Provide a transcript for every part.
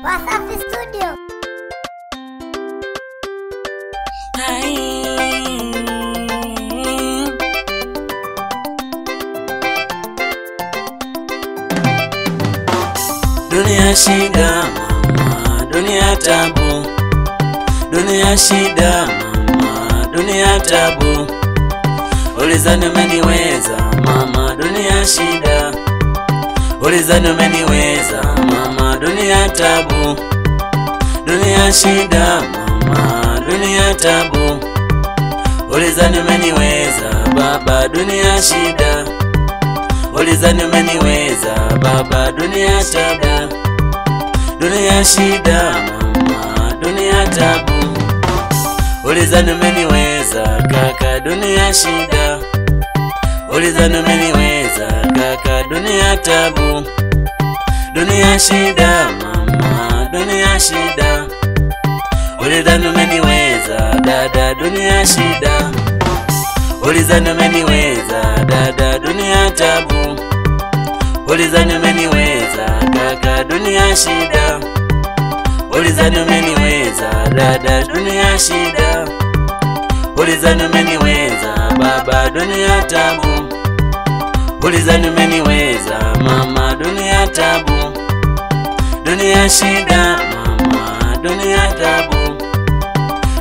Wasafi Studio. Dunia shida mama, dunia tabu. Dunia shida mama, dunia tabu. Ulizani umeniweza mama, dunia shida. Ulizani umeniweza mama, dunia tabu. Dunia shida mama, dunia tabu. Ulizani umeniweza baba, dunia shida. Ulizani umeniweza baba, dunia shida. Dunia shida mama, dunia tabu. Ulizani umeniweza kaka, dunia shida. Ulizani umeniweza kaka, dunia tabu. Dunia shida mama, dunia shida. Ulizani umeniweza dada, dunia shida. Ulizani umeniweza dada, dunia tabu. Ulizani umeniweza kaka, dunia shida. Ulizani umeniweza dada, dunia shida. Ulizani umeniweza baba, dunia tabu. Ulizani umeniweza mama, dunia tabu. Dunia shida mama, dunia tabu.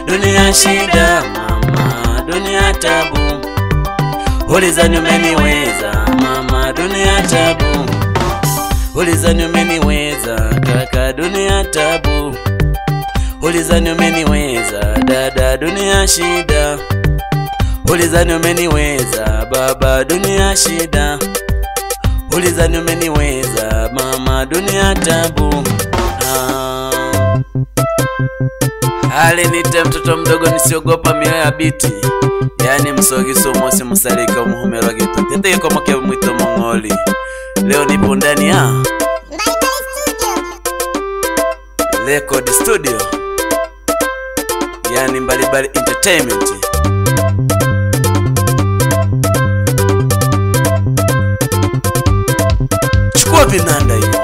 Dunia shida mama, dunia tabu. Ulizani umeniweza mama, dunia tabu. Ulizani umeniweza kaka, dunia tabu. Ulizani umeniweza dada, dunia shida. Ulizani umeniweza baba, dunia shida. Ulizani umeniweza mama, dunia tabu. Alinita mtoto mdogo nisiogopa mioyo ya biti. Yani msogiso mosi musalika umuhumero gitu. Tete kwa makebu mwito mongoli. Leo nipo ndani ya Record Studio, yani Mbalibali Entertainment. Chukua vinanda hiyo.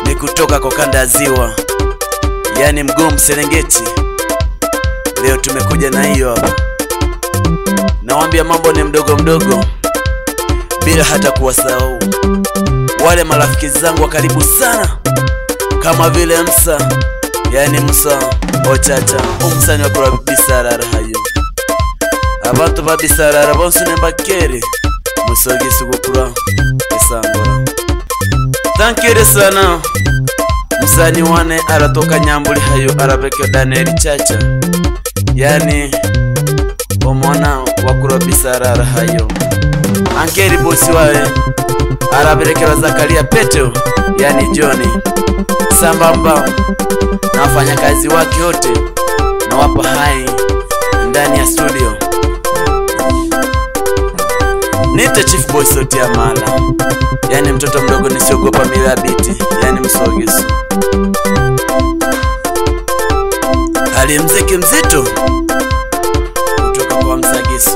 Ni kutoka kwa kanda ya ziwa, yani Mgumu Serengeti. Leo tumekuja na hiyo hapa. Nawaambia mambo ni mdogo mdogo, bila hata kuwasahau wale marafiki zangu wa karibu sana, kama vile Msa, yani Msa Ochacha, umsani wa kula bisarara hayo. Abantu ba bisarara bonse nembakere musogi sugukura isangora. Thank you sana. Msani wane aratoka Nyambuli hayo arabeke Daniel Chacha, yani omona wa kula bisarara hayo. Ankeri bosi wae arabelekera Zakaria Petro, yani Johnny sambamba na wafanyakazi wake wote, na wapa hai ndani ya studio. Nite Chief Boy Sauti ya Mala, yani mtoto mdogo nisiogopa mila biti, yani msogiso. Hali mziki mzito kutoka kwa Msagiso.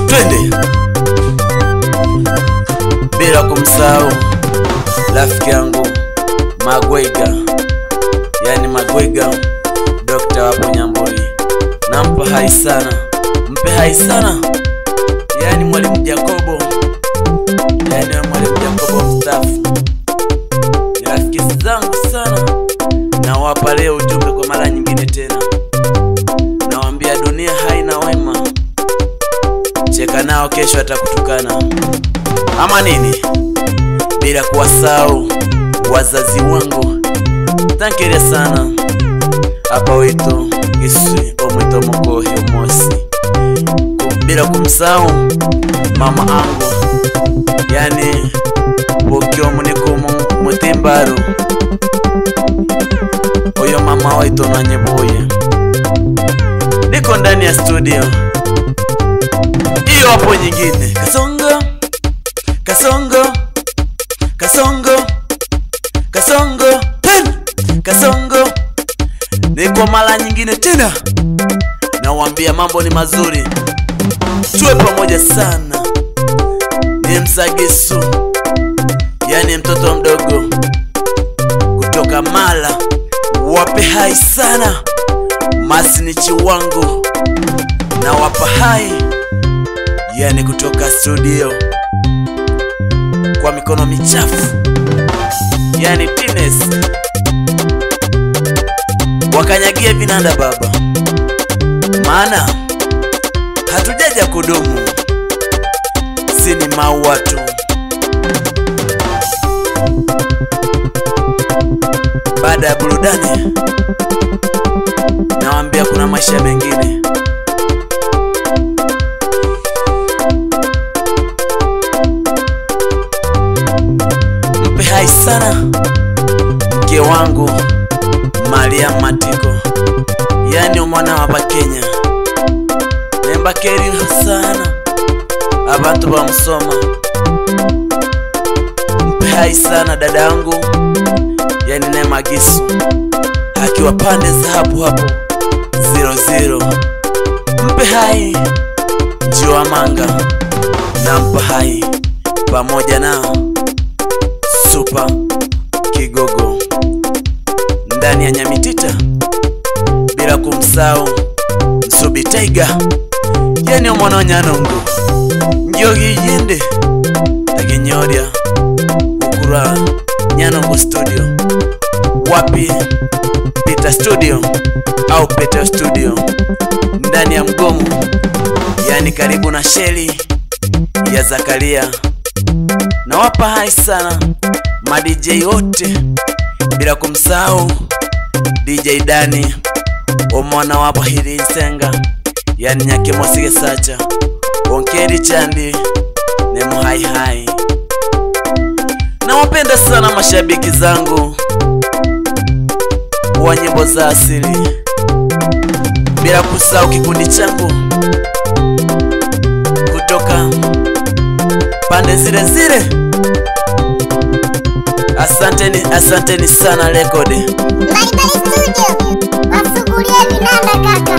Twende. Bila kumsahau rafiki yangu Magwega, yani Magwega Dr. wapo Nyamboli. Nampa hai sana, mpe hai sana. Yani Mwalimu Jacobo, yani Mwalimu Jacobo mstaafu. Ni rafiki zangu sana. Nawapa leo ujumbe kwa mara nyingine tena. Nawaambia dunia haina wema. Cheka nao kesho atakutukana. Ama nini? Bila kuwasahau wazazi wangu. Thank you sana. Hapa wetu Giswi omwito mokohe mosi. Bila kumsahau mama angu, yani bokyo munikumu mutimbaru. Oyo mama wetu nanyeboye. Niko ndani ya studio. Iyo hapo nyingine. Kasongo, kasongo, kasongo, kasongo, ten, kasongo. Niko mara nyingine tena. Nawaambia mambo ni mazuri. Tuwe pamoja sana. Ni Msagisu, yani mtoto mdogo. kutoka Mala. Wape hai sana masnichi wangu, na wapa hai yani kutoka studio kwa mikono michafu, yani Tines, wakanyagie vinanda baba, maana hatujaja kudumu, sini maua tu. Baada ya burudani, nawaambia kuna maisha mengine. Mpe hai sana mke wangu Maria Matiko, yani mwana wa Kenya, nembakeri sana abantu bamusoma. Mpe hai sana dada yangu yani Neema Gisu, akiwa pande za hapo hapo 00. Mpe hai Jiwa Manga, na mpa hai pamoja na Super Kigogo ndani ya Nyamitita, bila kumsahau Msubi Tiger, yani mwana wa Nyanungu Njogi Yende Taginyoria Ukura Nyanungu Studio, wapi Peter Studio au Peter Studio ndani ya Mgomo, yani karibu na Sheli ya Zakaria. Na wapa hai sana ma DJ wote, bila kumsahau DJ Dani omwana wapo hili nsenga, yani Nyakimosige Sacha Onkeri Chandi ne muhai hai. Nawapenda sana mashabiki zangu wa nyimbo za asili, bila kusahau kikundi changu kutoka pande zile zile. Asanteni, asanteni sana rekodi. Mbalimbali Studio, wasugulie vinanda kaka.